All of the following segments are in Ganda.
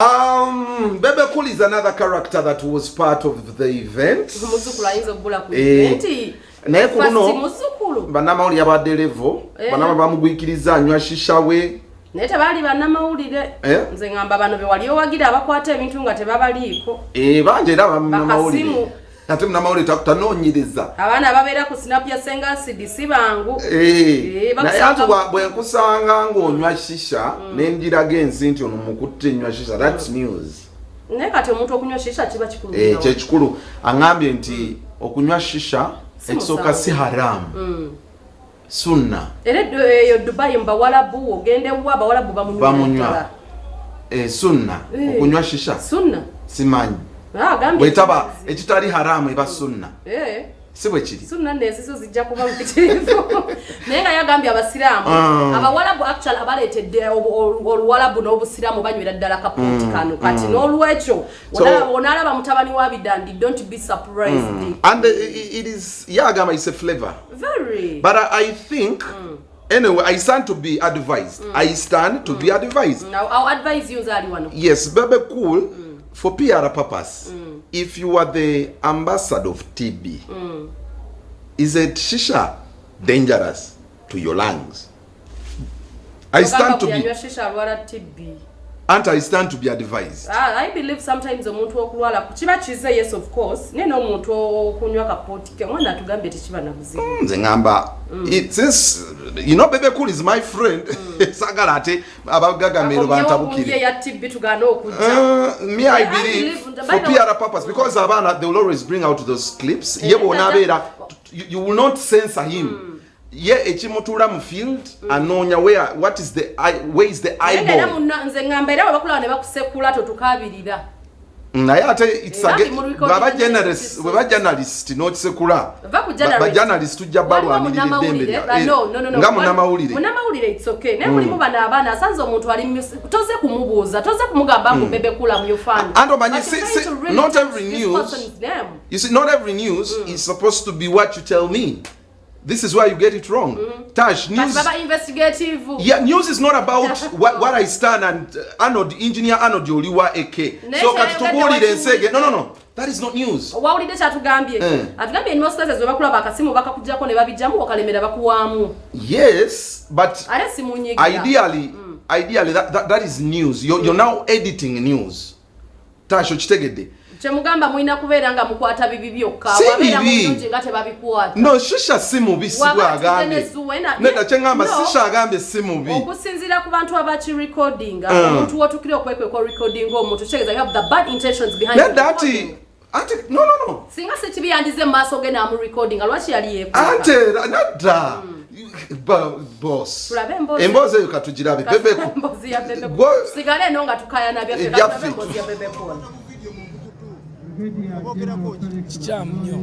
Bebe Cool is another character that was part of the event. Muzzukulu ayinza okubula ku event. Naye ku luno First muzzukulu. Bannamawulire abadde level, bannamawulire bamugwikiriza anywa shisha we. Naye tebaali bannamawulire. Nze ngamba bano be wali owagira abakwata ebintu nga tebabaliiko. Bangi era bannamawulire. Bakasimu. Ate munnamawulire tanoonyereza. Abaana ababeera ku snap ya Senga Acid si bangu. Naye anti bwe nkusanga ng'onywa shisha, ne njiraga ensi nti ono mukutte nywa shisha, that's news. Naye kati omuntu okunywa shisha kiba kikulu nnyo. Kyekikulu. Aŋŋambye nti okunywa shisha Si ekisooka musango. si haramu. Sunna. Era eyo Dubai mu Bawalabu, ogenda ewa Abawalabu bamunywa Bamunywa. ddala. Sunna. Okunywa shisha. Sunna. Simanyi. Ah, agambye Bwetaba nti- ekitali haramu eba sunna. Si bwe kiri. Sunna n'ensiso zijja kuba mpitirivu. Naye nga yagambye abasiraamu, abawalabu actually abaleetedde oluwalabu n'obusiraamu banywera ddala kapooti kano. Kati n'olwekyo, onaalaba mutabani wa Bidandi, don't be surprised. And it is, yagamba it's a flavor. Very. But I think, anyway, I stand to be advised. I stand to be advised. Now, I'll advise you nze ali wano. Yes, Bebe Cool, for PR purpose, if you are the ambassador of TB, is it shisha dangerous to your lungs? I stand to be, Yanywa shisha alwala TB. And I stand to be advised. Ah, I believe sometimes omuntu okulwala kiba kize, yes, of course, naye n'omuntu okunywa kapooti ke omwana atugambye tekiba na buzibu. Nze ŋŋamba since you know Bebe Cool is my friend, sagala ate abagagamero bantabukire. Ye ya TB tugaana okujja. Me, I I believe believe for PR purpose, because abaana, they will always bring out those clips. Ye bw'onaabeera, you will not censor him. Ye ekimutuula mu field anoonya where, what is the eye, where is the Naye nga era eyeball. nze ŋŋamba era bwe bakulaba ne bakusekula, totukaabirira. Naye ate it's Era mu recording bw'aba journalist, bw'aba journalist n'okisekula, Va ku journalist. Ba journalist tujja Waliwo balwanirira eddembe munnamawulire, no. Nga munnamawulire. Munnamawulire, it's okay, naye mulimu bano abaana asanze omuntu ali toze kumubuuza, toze kumugamba mbu Bebe Cool am your fan. And omanyi, But you're trying see, to really not touch every this news person's name. You see, not every news is supposed to be what you tell me. This is where you get it wrong. Tash, Kati news. baba investigative. Yeah, news is not about what I stand and Arnold, engineer Arnold Oliwa AK. Naye So kati kyayogedde tubuulire ensege. No, wakiwulidde. no. That is not news. Wawulidde kyatugambye? Atugambye in most cases bwe bakulaba akasimu bakakuggyako ne babijjamu, wakalemera bakuwaamu. Yes, but Ate simunyigira. ideally that is news. You're now editing news. Tash, okitegedde. Kyemugamba mulina kubeera nga mukwata bibi byokka. Si Wabeera bibi. mulungi nga tebabikwata. No, shisha si mubi, si Waba bw'agambye. atidde ne Zuena- Nedda, kye ŋŋamba, No. shisha agambye si mubi. Okusinziira ku bantu abakirecordinga, omuntu wotukire okwekweka recording omuntu kitegeeza you have the bad intentions behind the Nedda, ati recording. ati no. Singa si kibi yandize mu maaso ge n'amurecordinga, lwaki yali yeekweka? Ante era nedda. Boss. Tulabe emboozi. Emboozi eyo katugirabe. Bebe Cool. Emboozi ya Bebe Cool. Sigale eno nga tukayana byaffe. Ebyaffe. Katulabe emboozi ya Bebe Cool. Kikyamu nnyo,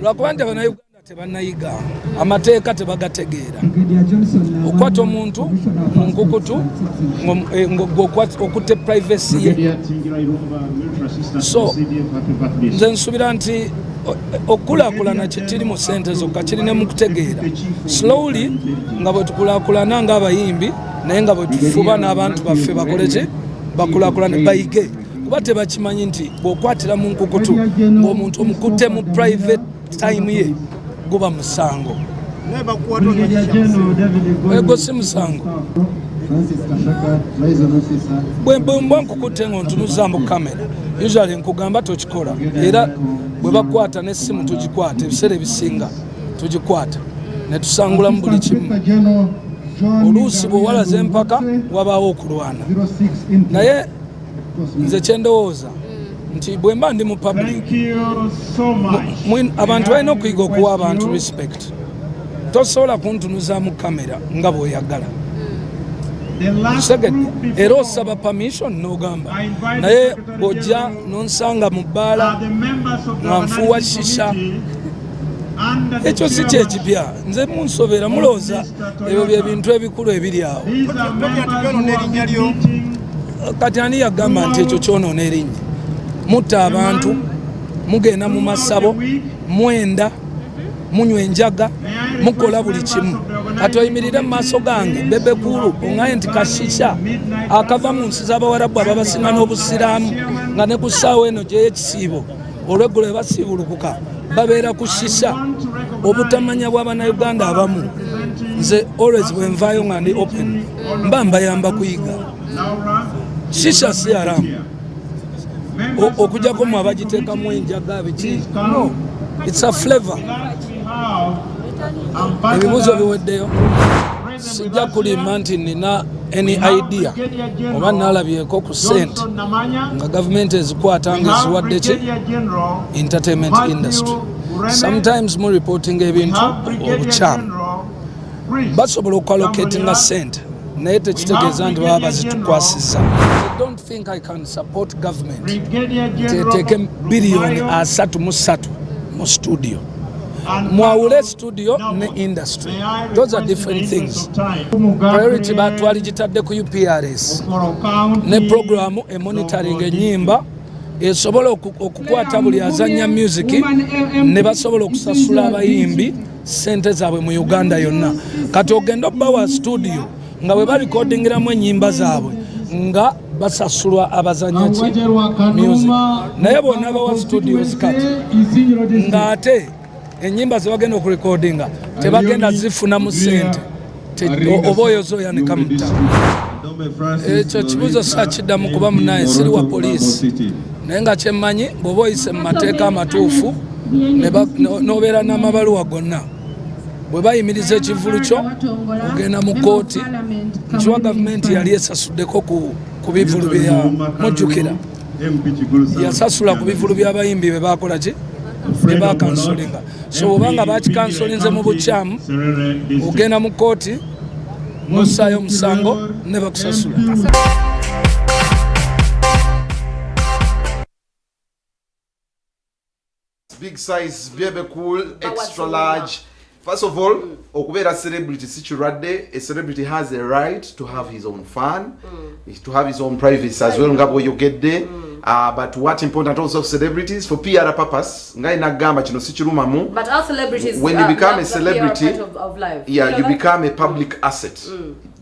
lwakuba nti Abannayuganda tebannayiga amateeka, tebagategeera. Okwata omuntu mu nkukutu okutte privacy ye. So nze nsuubira nti okukulaakulana kiri mu ssente zokka, kiri ne mu kutegeera. Slowly nga bwe tukulaakulana ng'abayimbi, naye nga bwe tufuba n'abantu baffe bakole ki, bakulaakulane, bayige, kuba tebakimanyi nti bw'okwatira mu nkukutu ng'omuntu omukutte mu private time ye, guba musango. Ego si musango. Bwe mba nkukutte nga ontunuza mu kamera, usually nkugamba tokikola. Era bwe bakwata n'essimu tugikwata, ebiseera ebisinga tugikwata ne tusangulamu buli kimu. Oluusi bw'owalaza empaka wabaawo okulwana, naye nze kyendowooza nti bwe mba ndi mu public, abantu balina okuyiga okuwa abantu respect. Tosobola kuntunuzaamu kamera nga bw'oyagala. Kitegedde? Era osaba permission n'ogamba. Naye bw'ojja n'onsanga mu bbaala nga nfuuwa shisha, ekyo si kyekipya. Nze munsobera, mulowooza ebyo bye bintu ebikulu ebiri awo. Kati ani yagamba nti ekyo kyonoona erinnya? Mutta abantu, mugenda mu masabo, mwenda, munywa enjaga, mukola buli kimu. Kati oyimirire mu maaso gange Bebe Cool oŋŋaye nti kashisha akava mu nsi z'Abawarabu ababasinga n'Obusiraamu, nga ne ku ssaawa eno gyey'ekisiibo olweggulo basiibulukuka babeera ku shisha. Obutamanya bw'Abannayuganda abamu, nze always bwe nvaayo nga ndi open, mba mbayamba kuyiga. Shisha si haramu, okujjako mu abagiteekamu enjaga biki. No, it's a flavor. Ebibuuzo biweddeyo. Sijja kulimba nti nina any idea oba nalabyeko ku sente nga gavumenti ezikwata nga eziwadde ki entertainment industry. Sometimes mu reporting ebintu obukyamu. Basobola okuallocatinga sente, naye tekitegeeza nti baba bazitukwasiza. I don't think I can support government nti eteeke 33 biliyoni mu studio. Mwawule studio ne industry, those are different things. Priority batwali gitadde ku UPRS ne programu emonitoring enyimba, esobola okukwata buli azanya music, ne basobola okusasula abayimbi sente zaabwe mu Uganda yonna. Kati ogenda obbawa studio nga bwe barekodingiramu enyimba zaabwe nga basasulwa abazanya ki music, naye bonna bawa studios kati ng'ate enyimba zebagenda okurekodinga tebagenda zifunamu sente, oba oyoza oyanika mu ttaka. Ekyo kibuuzo sakiddamu kuba munaye siri wa poliisi, naye nga kyemmanyi, bw'oba oyise mu mateeka amatuufu n'obeera n'amabaluwa gonna, bwe bayimiriza ekivulu kyo ogenda mu kooti. Nkiwa gavumenti yali esasuddeko ku bivulu bya mujjukira yasasula ku bivulu by'abayimbi be bakola ki bye bakansolinga. So obanga bakikansolinze mu bukyamu, ogenda mu kooti nossaayo omusango ne bakusasula. Big size, Bebe Cool, extra large. First of all, okubeera celebrity si kirwadde. A celebrity has a right to have his own fun, to have his own privacy as well, nga bw'oyogedde. But what important also, celebrities for PR purpose, nga inagamba kino si kirumamu. But our celebrities, When you become a love the PR celebrity, part of life. yeah, You you know that? Become a public asset.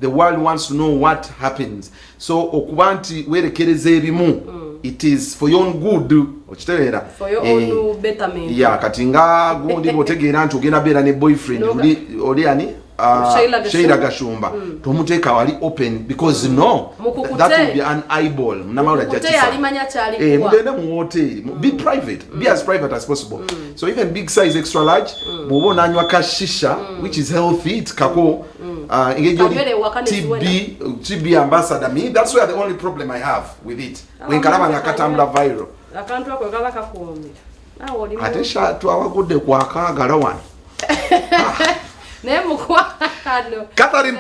The world wants to know what happens. So okuba nti weerekereza ebimu, it is for your own good, okitegeera? For your own betterment. Yeah, kati nga gundi bw'otegeera nti ogenda beera ne boyfriend oli ani? Sheila Gashumba. Sheila Gashumba, tomuteeka wali open because no, Mukukute. that will be an eyeball. Munamawulire ajja Mukukute kisa. yalimanya kyalikuwa. Mugende mu hoteri, be private, be as private as possible. So even big size, extra large, bw'oba onanywa ka shisha, which is healthy, it's kako engeri gy'oli Kanywere ewaka ne TB, TB ambassador, me, that's where the only problem I have with it, wenkalaba nga katambula viral. Akantu ako kaba kakuumira. Naawe oli Ate sha twawagudde kwakaagala wano. Naye mukwano. Catherine.